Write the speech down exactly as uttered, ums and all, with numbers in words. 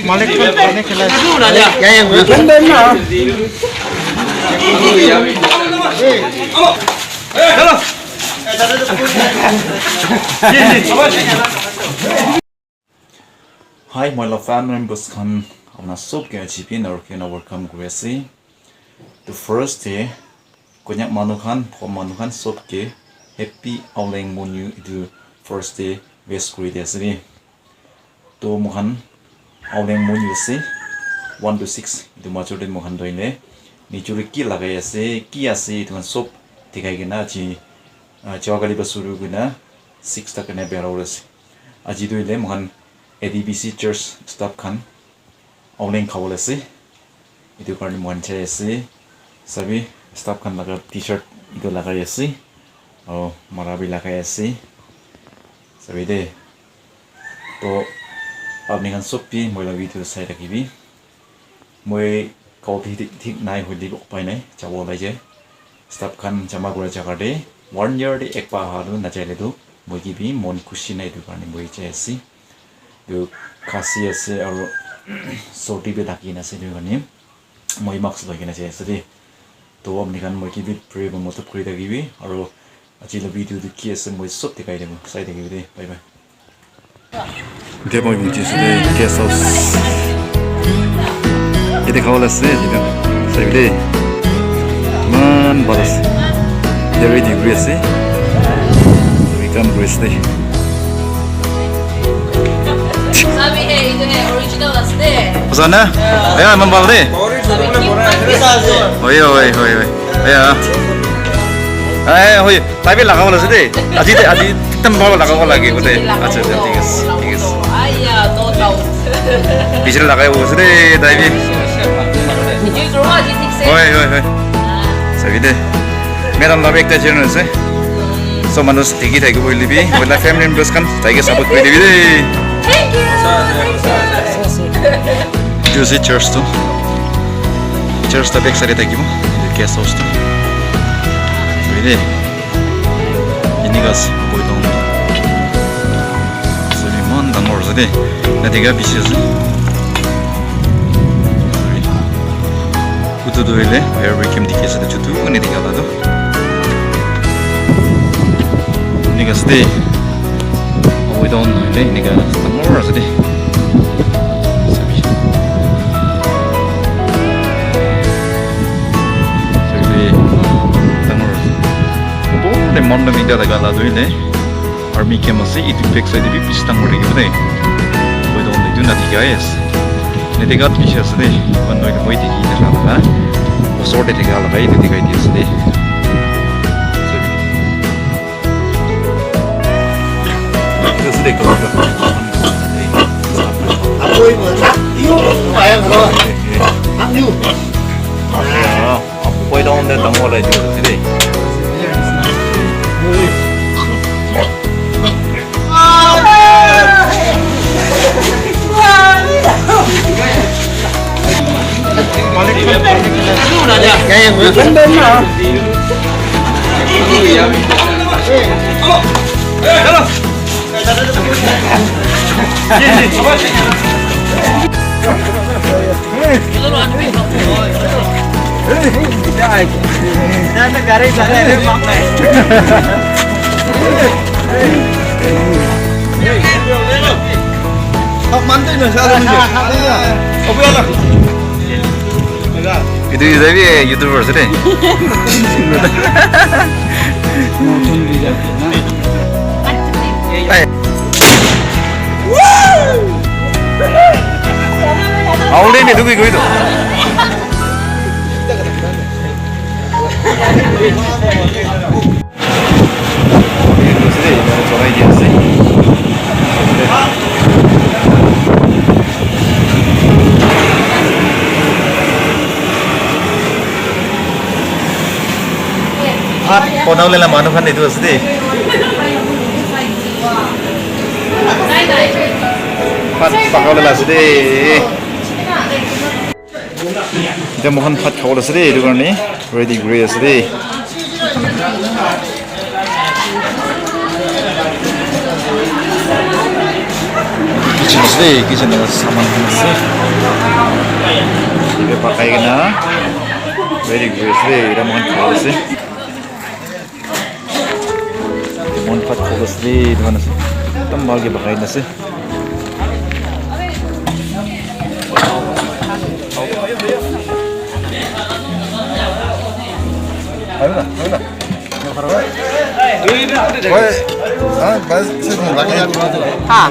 Malik kan, malik kan. Ya, ya, ya. Hi, my love fan members khan, apna sob ke aji pin aru kena welcome kuri ase. To first day, Konyak manu khan, Phom manu khan sob ke happy Auleng Monu etu first day wish kuri di ase de. To moikhan Auleng Monu ase, one to six etu major te moikhan toh ine nijor te ki lagai ase, ki ase etu khan sob dikhai kena aji, ah, Jawa Kali pa shuru kurina six tak ene biara ase. Aji tu hoile moikhan A D B C church staff khan Auleng khabole ase. Etu karne moikhan jai ase. Sabi, staff khan laga T-shirt etu lagai ase. Aru mara bi lagai ase. Sabi de. To, apni khan sob bi moi la video sai thakibi. Moi kaute thik, thik nai hoile bi upai nai, jabo ulai jai. Staff khan jama kura jaga te one year te ekbar aha tu najai le tu moi ke bi mon khushi nai etu karne moi jai ase. Tu khasi ase aru sordi bi thaki kena ase etu karne moi mask loi kena jai ase de. To apni khan moi ke bi pray ba matlab kuri thakibi aru aji la video tu ki ase moi sob dikhai dibo, sai thakibi de. Bye bye. Etia moi buji ase de, guest house. Yate khabole ase, etu sabi de. Iman bhal ase. Yate ready kuri ase. Welcome kuri ase de. Sabi he, etu he original ase de. Hosa na? Aya, iman bhal de. Oi, oi, oi, oi. Aya. Aya, oi. Tai bi lagabo ase de. Aji de, aji ekdam bhal lagabo lagibo de. Acha, acha, thik ase, thik ase. Aya, no doubt. Bichari lagai bo ase de, tai bi. Nijor ghor aji thik se. Hoi, hoi, hoi. Sabi de. Madam la bi ekta channel ase. So, manu dikhi thakibo hoile bi, moi la family members khan, tai ke support kuri dibi de. Thank you. Etu ase church tu. Church tu back side te thakibo. Etu guest house tu. Sabi de. Enika ase, boi toh. Sabi iman dangor ase de. Yate ka bishi ase. Sabi. Utu tu hoile, air brake dikhi ase de, chutu kene dikha la tu. Enika ase de. Boi toh hoile, enika dangor ase de. Sabi. Sabi, dangor ase. Opor te mountain ekta thaka la tu hoile army camp ase, etu back side te bi bishi dangor thakibo de. Koi toh etu na dikhai ase. Yate ghat bishi ase de. Iman toh moi dikhi thaka la. Osor te thaka la etu dikhai di ase de. Etu ase de. Koi toh de dangor la etu ase de. Etu Izai bi YouTuber ase de. Hey. Aule ne tu ki koi to. Bhat bonabole la manu khan etu ase de. Bhat bonabole la ase de. Etia moikhan bhat khabole ase de, etu karne ready kuri ase de. Hey, kitchen laga saman khan ase. Etu pakai kena ready kuri ase. Eta moikhan khua ase. Moikhan bhat khua ase. Etu khan ase. Ekdam bhal ke pakai kena ase. Ayo na, ayo na. Oi, ah, bas, se mo lagi. Ha.